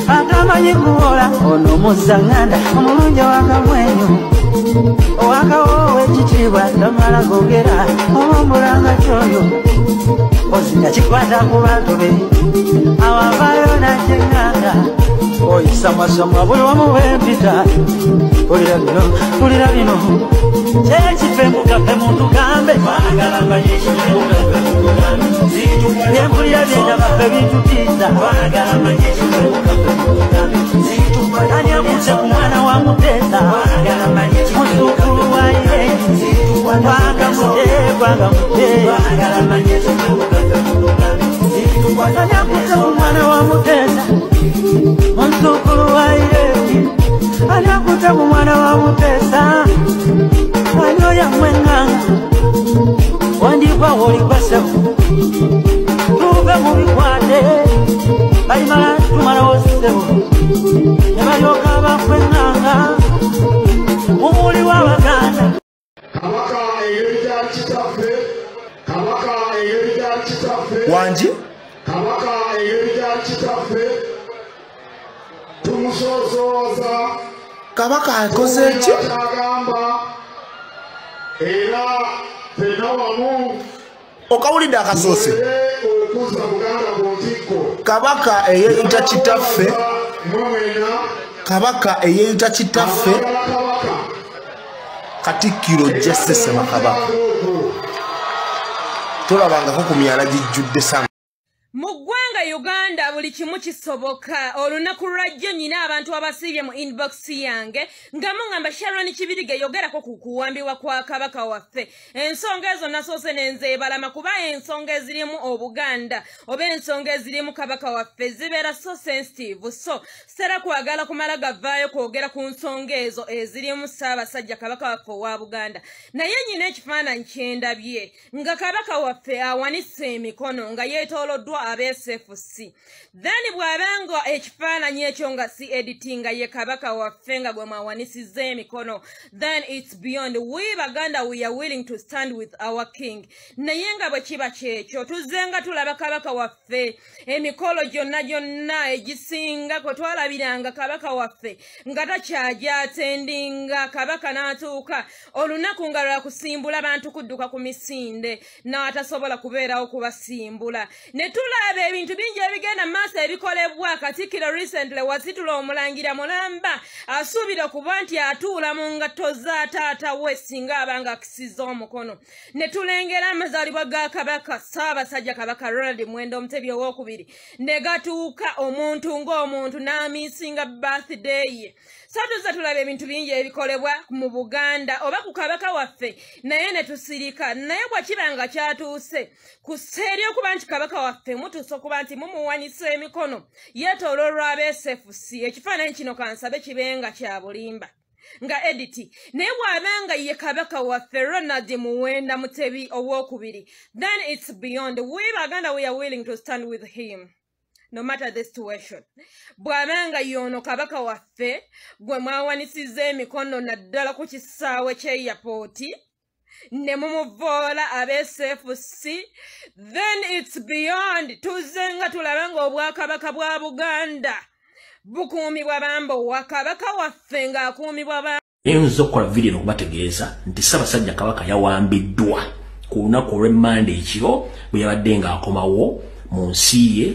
Atamanyi kuwola ono muzzanganda omulungi owakamwenyo owakawo ow'ekitiibwa tamala gogera omumbulanga kyoyo ozinga kikwata ku bantu be awavaayo nakyeŋŋanga oyisamwasamwa buli wamu wempita. Pulira bino, pulira bino, kyekife mugaffe muntugambe, byempulira byendabaffe bitutiisa, ani akutte ku mwana wa Mutesa, Gwanga muje, gwanga muje, anyakuta mwana wa Mutesa, muzukulu wa Irene. Anyakuta mwana wa Mutesa, anyoya mwenganga, wandipa wolipasefu, tuve mu bikwate, balimala tumala wosefu, ne balyoka bakwenganga, mumuli w'Abaganda. Kabaka eyeyita kitaffe, Kabaka eyeyita kitaffe, wangi Kabaka eyeyita kitaffe, tumusoosooza. Kabaka akoze ki? Agamba era ffenna wamu. Okawulidde akasoose. Okuza Buganda ku ntikko. Kabaka eyeyita kitaffe, Kabaka eyeyita kitaffe, Katikkiro Jesse Ssekabaka. Tolabangako ku myala gijjudde sana. Mu ggwanga Uganda buli kimu kisoboka. Olunaku lwajjo nnyina abantu abasiibye mu inbox yange nga mungamba Sharon Kibirige yogerako ku kuwambibwa kwa Kabaka waffe. Ensonga ezo nasoose ne nzeebalama kuba ensonga ezirimu Obuganda oba ensonga ezirimu Kabaka waffe zibeera so sensitive, so sera kwagala kumala gavaayo kwogera ku nsonga ezo ezirimu Ssaabasajja Kabaka waffe owa Buganda. Naye nnyina ekifaananyi kye ndabye nga Kabaka waffe awanise emikono nga yeetooloddwa aba SFC. Then bw'abanga ekifaananyi ekyo nga si editing ye Kabaka waffe nga gwe mwawanisiza emikono, then it's beyond. We Baganda, we are willing to stand with our king. Naye nga bwe kiba kyekyo tuzzenga tulaba Kabaka waffe emikolo gyonna gyonna egisinga kwe twalabiranga Kabaka waffe nga takyajja atendinga. Kabaka n'atuuka olunaku nga lwa kusimbula bantu kudduka ku misinde n'atasobola kubeerawo kubasimbula. Ne tulaba ebintu bingi ebigenda maaso ebikolebwa. Katikkiro recently wasitula omulangira mulamba asuubira okuba nti atuula mu ngatto za taata we singa abanga akisiza omukono. Ne tulengera amazaalibwa ga Kabaka Ssaabasajja Kabaka Ronald Mwenda Omutebi Owookubiri ne gatuuka omuntu ng'omuntu n'amiisinga birthday ye. So tuzza tulaba ebintu bingi ebikolebwa mu Buganda oba ku Kabaka waffe naye ne tusirika. Naye bwe kiba nga kyatuuse ku sseeri okuba nti Kabaka waffe mutuuse okuba nti mumuwanisa emikono yeetooloolwa aba SFC, ekifaananyi kino kansabe kibe nga kya bulimba nga edit. Naye bw'abanga ye Kabaka waffe Ronald Muwenda Mutebi Owookubiri, then it's beyond. We Baganda, we are willing to stand with him no matter the situation. Bw'abanga y'ono Kabaka waffe gwe mwawanisiza emikono naddala ku kisaawe ky'airport ne mumuvoola aba SFC, then it's beyond. Tuzze nga tulaba ng'obwakabaka bwa Buganda bukuumibwa bambowa. Kabaka waffe ng'akuumibwa. Nze okukola vidiyo eno okubategeeza nti Ssaabasajja Kabaka yawambiddwa ku lunaku olw'Emmande ekiro bwe yabadde ng'akomawo mu nsi ye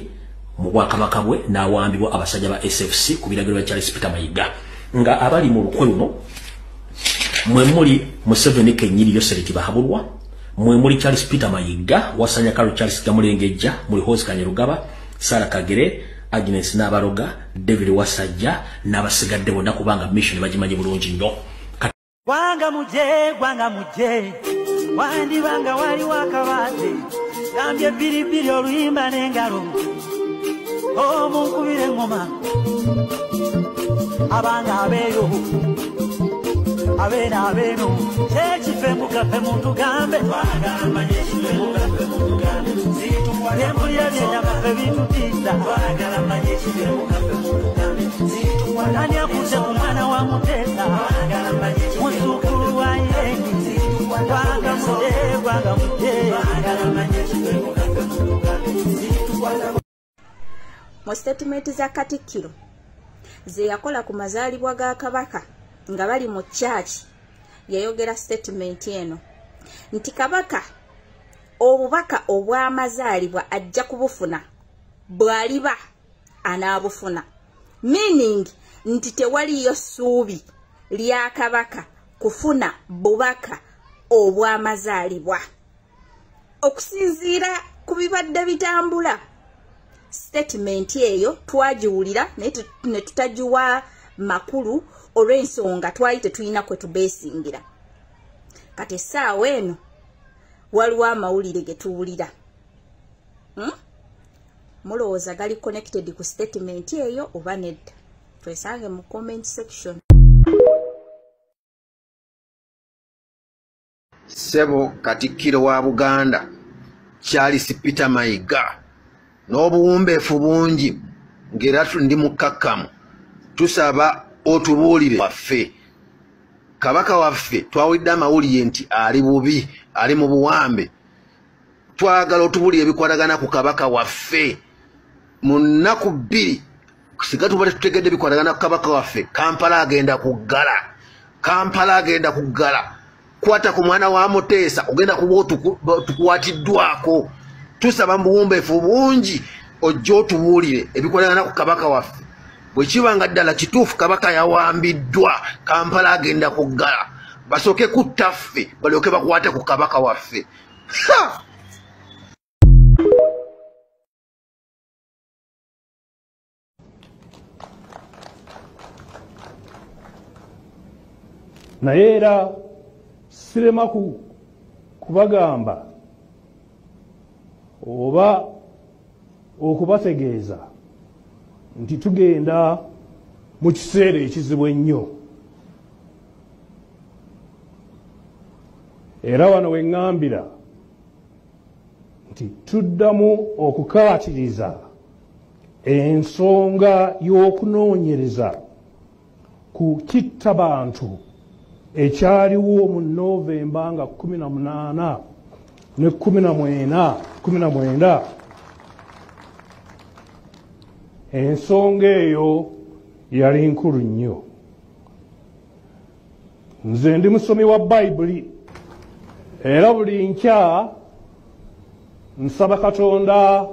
mu bwakabaka bwe n'awambibwa abasajja ba SFC ku biragiro bya Charles Peter Mayiga, nga abali mu lukwe luno mwe muli Museveni kennyini Yoseri Tibahaburwa, mwe muli Charles Peter Mayiga, Wasanya Karo Charles Gamulengejja, muli Hozi Kanyerugaba, Sarah Kagere, Agnes Nabaroga, David Wasajja n'abasigadde bonna kubanga mission bagimanyi bulungi nnyo. Gwanga muje, gwanga muje, wandibanga wali wakabaate, gambye piripiri oluyimba n'engalo, omunkubira engoma, abanga abeeyo, abeena abeeno, kyekife mugaffe muntugambe, byempulira byenyamaffe bitutiisa, ani akutte ku mwana wa Mutesa, muzukulu wa Irene, gwanga muje, gwanga muje. Mu sitatimenti za Katikkiro ze yakola ku mazaalibwa ga Kabaka nga bali mu church, yayogera statement eno nti Kabaka obubaka obw'amazaalibwa ajja kubufuna bw'aliba anaabufuna, meaning nti tewaliyo ssuubi lya Kabaka kufuna bubaka obw'amazaalibwa. Okusinziira ku bibadde bitambula, statement eyo twagiwulira naye ne tutagiwa makulu olw'ensonga twali tetulina kwe tubeesingira. Kati essaawa eno waliwo amawulire ge tuwulira. Mulowooza gali connected ku statement eyo oba nedda? Twesange mu comment section. Ssebo Katikkiro wa Buganda Charles Peter Mayiga, n'obuwombeefu bungi ng'era ndi mukkakkamu, tusaba otubuulire waffe. Kabaka waffe twawulidde amawulire nti ali bubi, ali mu buwambe. Twagala otubuulire ebikwatagana ku kabaka waffe. Mu nnaku 2 singa tuba tetutegedde ebikwatagana ku kabaka waffe, Kampala agenda kuggala. Kampala agenda kuggala. Kwata ku mwana wa Muteesa ogenda kuba tukwatiddwako. Tusaba mu buwombeefu bungi ojje otubuulire ebikwatagana ku kabaka waffe. Bwe kiba nga ddala kituufu kabaka yawambiddwa, Kampala agenda kuggala. Basooke kutta ffe balyoke bakwate ku kabaka waffe. Naye era sirema kubagamba oba okubategeeza nti tugenda mu kiseera ekizibu ennyo. Era wano we ŋŋambira nti tuddamu okukaatiriza ensonga y'okunoonyereza ku kittabantu ekyaliwo mu Novemba nga 18 ne 19 19. Ensonga eyo yali nkulu nnyo. Nze ndi musomi wa Bayibuli, era buli nkya nsaba Katonda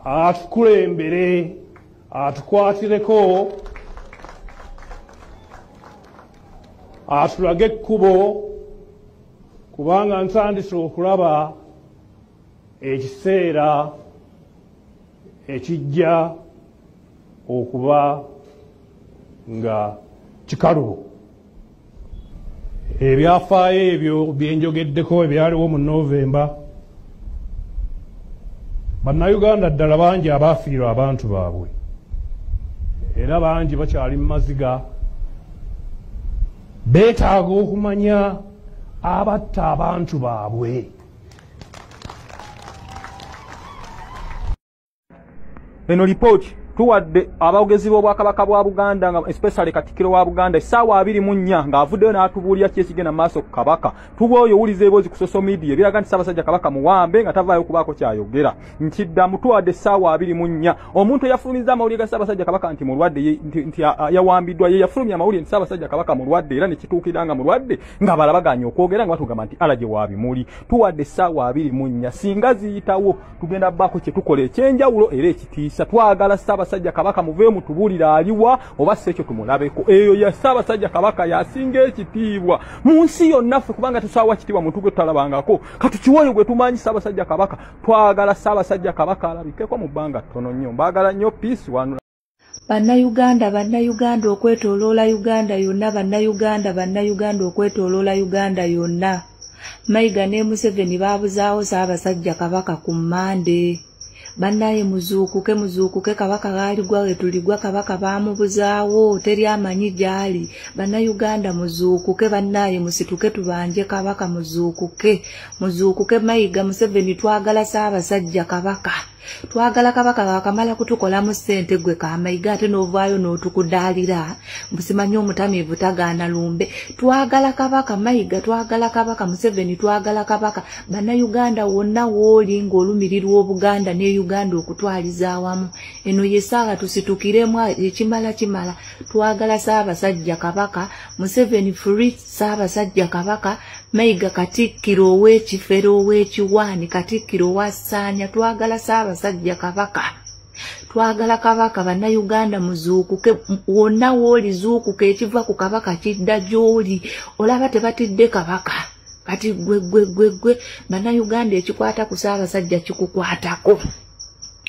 atukulembere, atukwatireko, atulage ekkubo, kubanga ntandise okulaba ekiseera ekijja okuba nga kikalubo. Ebyafaayo ebyo byenjogeddeko ebyaliwo mu Novemba, Bannayuganda ddala bangi abaafiirwa abantu baabwe, era bangi bakyali mu maziga. Beetaaga okumanya abatta abantu baabwe. Eno lipooti tuwadde abawogezi b'Obwakabaka bwa Buganda, nga especially Katikkiro wa Buganda, essaawa 24 ng'avuddeyo n'atubuulira ki ekigenda mu maaso ku Kabaka. Tuba oyo owuliza eboozi ku social media ebiraga nti Ssaabasajja Kabaka muwambe nga tavaayo kubaako kyayogera. Nkiddamu, tuwadde essaawa 24. Omuntu eyafulumizza amawulire ga Ssaabasajja Kabaka nti mulwadde, nti yawambiddwa, ye yafulumya amawulire nti Ssaabasajja Kabaka mulwadde, era ne kituukira nga mulwadde, nga balabagaanye okwogera nga batugamba nti alaje wa bimuli. Tuwadde essaawa 24, singa ziyitawo tugenda baako kye tukola ekyenjawulo era ekitiisa. Twagala Ssaabasajja Kabaka muveemu mutubuulire aliwa oba si ekyo tumulabeko. Eyo ya Ssaabasajja Kabaka yasinga ekitiibwa mu nsi yonna ffe, kubanga tusaawa kitiibwa muntu gwe tutalabangako. Katukiwoyo gwe tumanyi Ssaabasajja Kabaka. Twagala Ssaabasajja Kabaka alabikeko mu bbanga ttono nnyo. Mbaagala nnyo. Peace one. Bannayuganda, Bannayuganda okwetooloola Uganda yonna, Bannayuganda, Bannayuganda okwetooloola Uganda yonna. Mayiga ne Museveni baabuzaawo Ssaabasajja Kabaka ku Mmande. Bannaye muzuukuke, muzuukuke, Kabaka gaaligwa we tuligwa, Kabaka baamubuzaawo, teri amanyi gy'ali. Bannayuganda muzuukuke, bannaye musituke tubanje Kabaka, muzuukuke, muzuukuke. Mayiga, Museveni, twagala Ssaabasajja Kabaka. Twagala Kabaka bakamala kutukolamu ssente gwe Kamayiga, ate n'ovaayo n'otukudaalira. Musimanyi omutamiivu tagaana lumbe. Twagala Kabaka Mayiga, twagala Kabaka Museveni, twagala Kabaka. Bannayuganda wonna w'oli ng'olumirirwa Obuganda ne Uganda okutwaliza awamu, eno ye ssaawa tusitukiremu, ekimala kimala. Twagala Ssaabasajja Kabaka. Museveni free Ssaabasajja Kabaka. Mayiga Katikkiro ow'ekifere ow'ekiwaani, Katikkiro wa Ssaanya. Twagala Ssaabasajja Kabaka. Twagala Kabaka. Bannayuganda muzuukuke, wonna w'oli zuukuka, ekiva ku Kabaka kidda gy'oli. Olaba tebatidde Kabaka. Kati gwe gwe gwe gwe Bannayuganda ekikwata ku Ssaabasajja kikukwatako.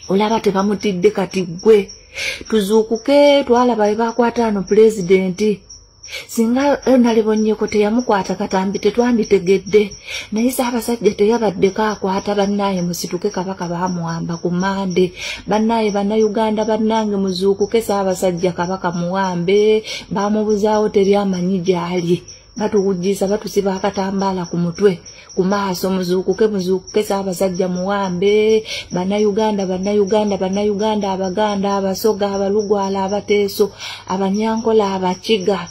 Olaba tebamutidde, kati gwe tuzuukuke. Twalaba bwe bakwata ano pulezidenti, Singa Honorable Nyeko teyamukwata katambi tetwanditegedde, naye Ssaabasajja teyabaddeko akwata. Bannaaye musituke, Kabaka baamuwamba ku Mande. Bannaaye Bannayuganda bannange muzuukuke, Ssaabasajja Kabaka muwambe, baamubuzaawo, teri amanyi gy'ali. Batuwujjisa, batusiba akatambaala ku mutwe, ku maaso. Muzuukuke, muzuukuke, Ssaabasajja muwambe. Bannayuganda, Bannayuganda, Bannayuganda, Abaganda, Abasoga, Abalugwala, Abateeso, Abanyankola, Abakiga,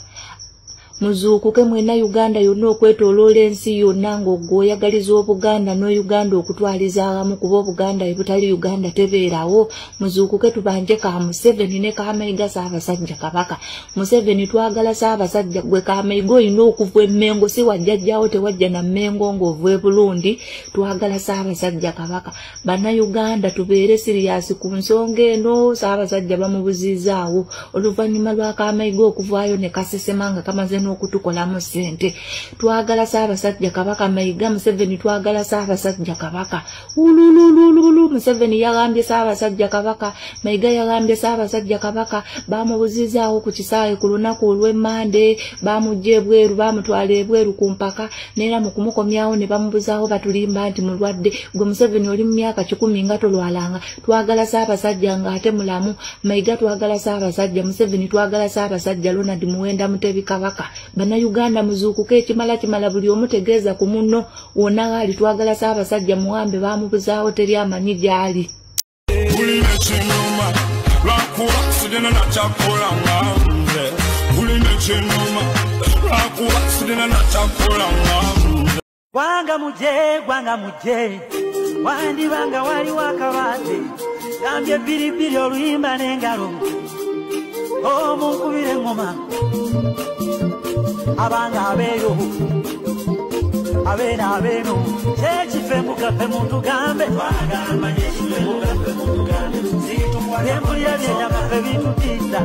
muzuukuke mwenna Uganda yonna okwetooloola ensi yonna ng'ogwoyagaliza Obuganda n'Uganda okutwaliza awamu, kuba Obuganda ebutali Uganda tebeerawo. Muzuukuke tubanje ka Museveni ne Kamayiga Ssaabasajja Kabaka. Museveni twagala Ssaabasajja. Gwe Kamayiga olina okuva Emmengo, si wajjajjaawo, tewajja na Mmengo ng'ova e Burundi. Twagala Ssaabasajja Kabaka. Bannayuganda tubeere serious ku nsonga eno. Ssaabasajja bamubuzizzaawo oluvannyuma lwa Kamayiga okuvaayo ne kasesema nga kamaze n'okutukolamu ssente. Twagala Ssaabasajja Kabaka. Mayiga, Museveni, twagala Ssaabasajja Kabaka. Ululululu, Museveni yagambye Ssaabasajja Kabaka, Mayiga yagambye Ssaabasajja Kabaka bamubuzizzaawo ku kisaawe ku lunaku olw'Emmande. Bamuggya ebweru, bamutwala ebweru ku mpaka, neera mu kumukomyawo ne bamubuzaawo, batulimba nti mulwadde. Gwe Museveni oli mu myaka 100 nga tolwalanga. Twagala Ssaabasajja ng'ate mulamu. Mayiga twagala Ssaabasajja. Museveni twagala Ssaabasajja Ronald Muwenda Mutebi Kabaka. Bannayuganda muzuukuke, ekimala kimala, buli omu tegeeza ku munno wonna ghali. Twagala Ssaabasajja muwambe, baamubuzaawo, teri amanyi gy'ali. Gwanga muje, gwanga muje, wandibanga waliwo akabaate, gambye bbiribbiri oluyimba n'engalo, omunkubira eŋŋoma, abanga abeeyo abeeno abeeno, kyekife mugaffe muntugambe, byempulira byendamaffe bitutiisa,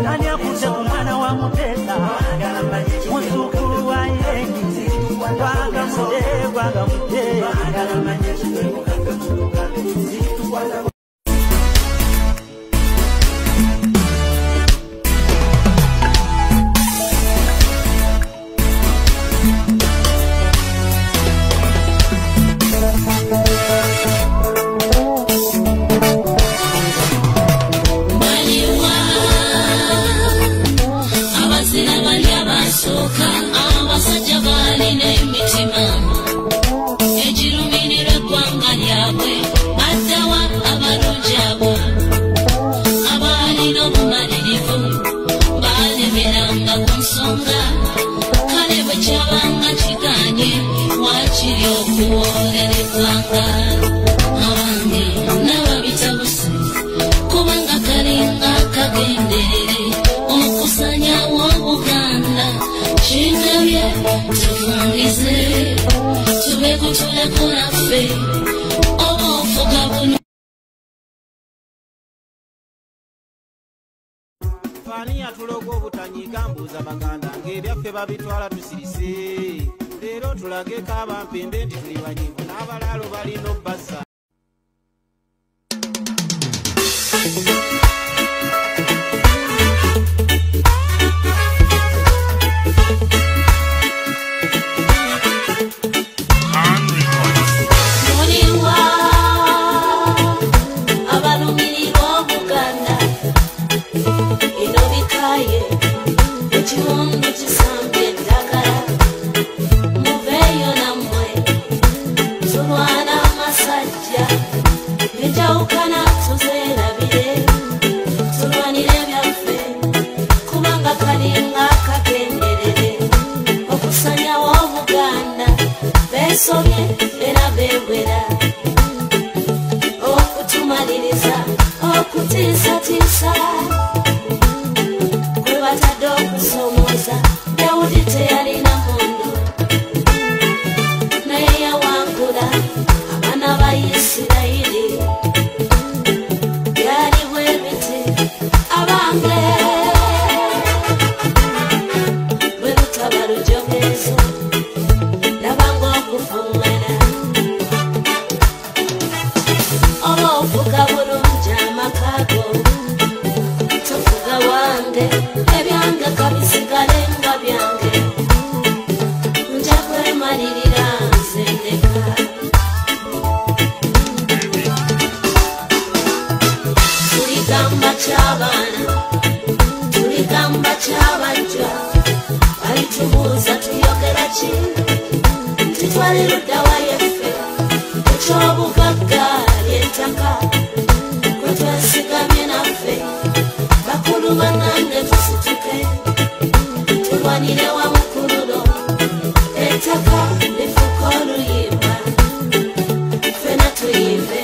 ani akutte ku mwana wa Muteesa, muzzukulu wa Yeni, gwanga muje, gwanga muje. Abasajja balina emitima egirumirira eggwanga lyabwe, baddawa abalungi abo abaalina obumalirivu, balemeranga ku nsonga, kale bwe kyabanga kiganye waakiri okuwoolera eggwanga. Abange n'ababitabuse kubanga kalinga kagenderere okusanyawo Obuganda. Kindabye tufungize tube kutuleko naffe oba ofuga buno. Ani atuloga obutanyiiga, mbuuza Baganda ng'ebyaffe babitwala tusirise. Leero tulageko abampembe nti tuli banyiivu n'abalaalo balina obbazza. Muliwa abalumirirwa Obuganda, eno bikaye ekiwundu kisambye eddagala, muveeyo nammwe tulwana amasajja, enjawukana tuzeerabire, tulwanire byaffe kubanga kalinga kagenderere okusanyawo Obuganda. Beesobye era beewera okutumaliriza okutiisatiisa kwe batadde okusomooza. Dawudi teyalina mundu naye yawangula abaana ba Isirayiri, byali bwe biti abange bwe lutaba lujogezo labanga okufungana. Oba ofuga bulungi amaka go, tofuga wa Tulwanire wamu ku luno, ettaka lifuuka oluyimba, ffena tuyimbe,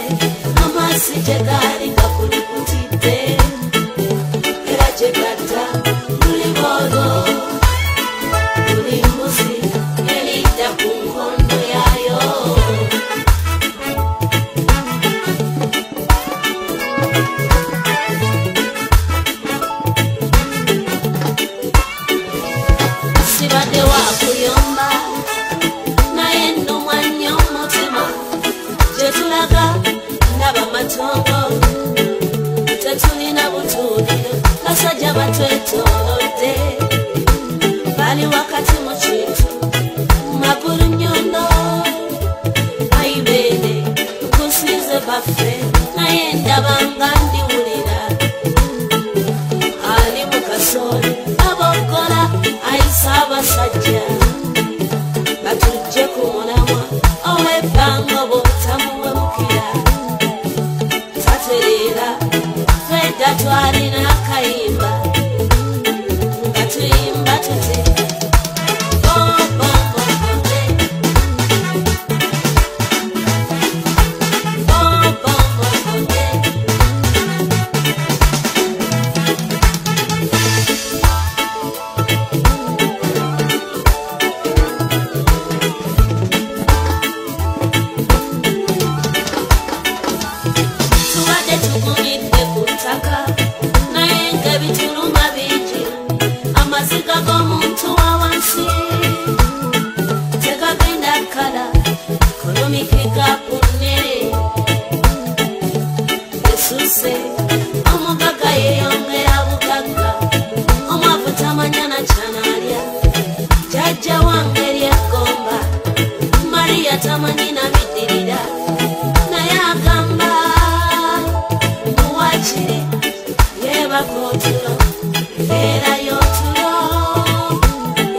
amazzi gye gaali gakulukutidde, era gye gadda luliba olwo, buli mbuzi eridda ku nkondo yaayo. Sibadde wa kuyomba, naye nnumwa nnyo omutima, gye tulaga ndaba matongo, tetulina butuuliro, basajja batwetoolodde, bali wakati mu kintu, magulu nnyondo, ayibeene nkusinze baffe, naye ndaba nga ndiwulira, ali mu kasooli aboggola ayisa abasajja, batujje ku mulamwa ow'ebbanga bw'otamuwemukira, tatereera fedda twalina akayimba nga tuyimba tuti bombombombonde, bombombombonde. Tubadde tugumidde ku ttaka, naye ng'ebituluma bingi, amaziga g'omuntu wa wansi tegagenda kkala, economic gap nnene esuse, omugagga yeeyongera bugagga, omwavu tamanya na ky'anaalya, jjajja wange ery'eggomba, Maria tamanyi na biddirira, naye agamba muwakiri yeebaka otulo, era y'otulo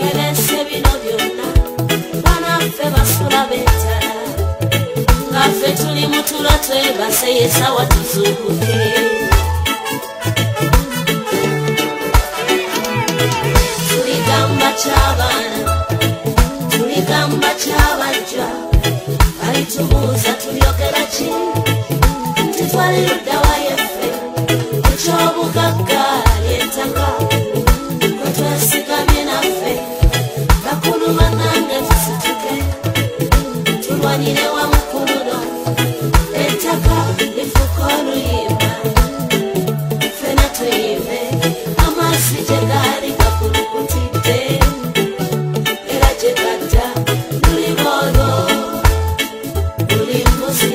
yereese bino byonna, banaffe basula beetala, nga ffe tuli mu tulo twebase, y'essaawa tuzuukuke. Tuligamba ky'abaana, tuligamba ky'abajja, balitubuuza tulyogera ki, nti twali ludda wa yeffe, eky'obugagga ly'ettaka, kwe twesigamye naffe, bakulu bannange tusituke, tulwanire wamu ku luno, ettaka lifuuka oluyimba, ffena tuyimbe, amazzi gye gaali gakulukutidde, era gye gadda luliba olwo, buli mbuzi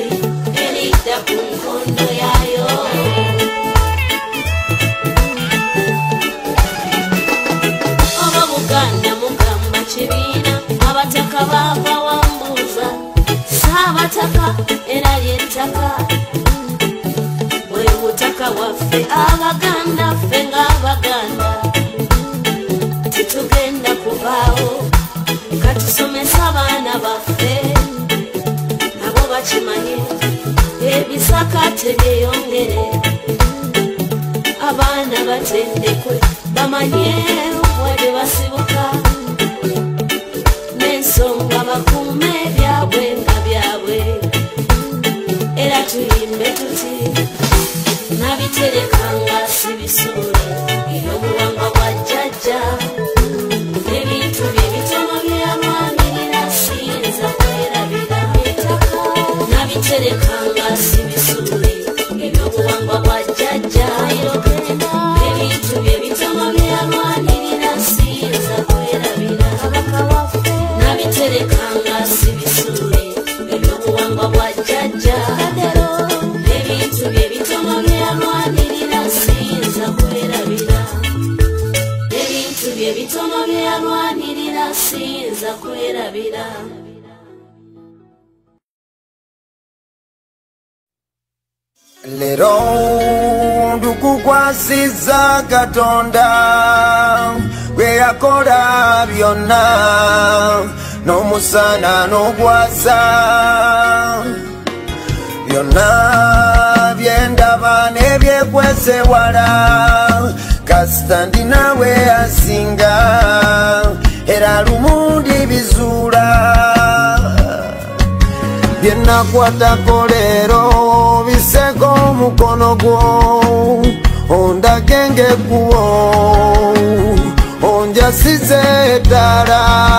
eridda ku nkondo yaayo. Oba Buganda mugamba kibiina, abataka baava wambuuza, Ssaabataka era ly'ettaka, bwe butaka bwaffe Abaganda ffe ng'Abaganda, titugenda kuvaawo, katusomese abaana baffe, nabo bakimanye, ebisaka tebyeyongere, abaana batendekwe, bamanye wa gye basibuka, n'ensonga bakuume ebyabwe nga byabwe, era tuyimbe tuti nabiterekanga sibisuule, ebyobuwangwa bwa jjajja, ebintu bye bitono byalwanirira, siyinza kwerabira ettaka, nabiterekanga sibisuule, ebyobuwangwa bwa jjajja, ebintu bye bitono byalwanirira, siyinza kwerabira, nabiterekanga sibisuule, ebyobuwangwa bwa jjajja, ebintu bye bitono byalwanirira, siyinza kwerabira, ebintu bye bitono byalwanirira, siyinza kwerabira. Leero ndukukwasizza Katonda gwe yakola byonna, n'omusana n'ogwasa, byonna byendaba n'ebyekwese wala, kasita ndi nawe asinga. Tonakwatako leero, biseko omukono gwo, ondage ng'ekkubo, onjasize ettaala.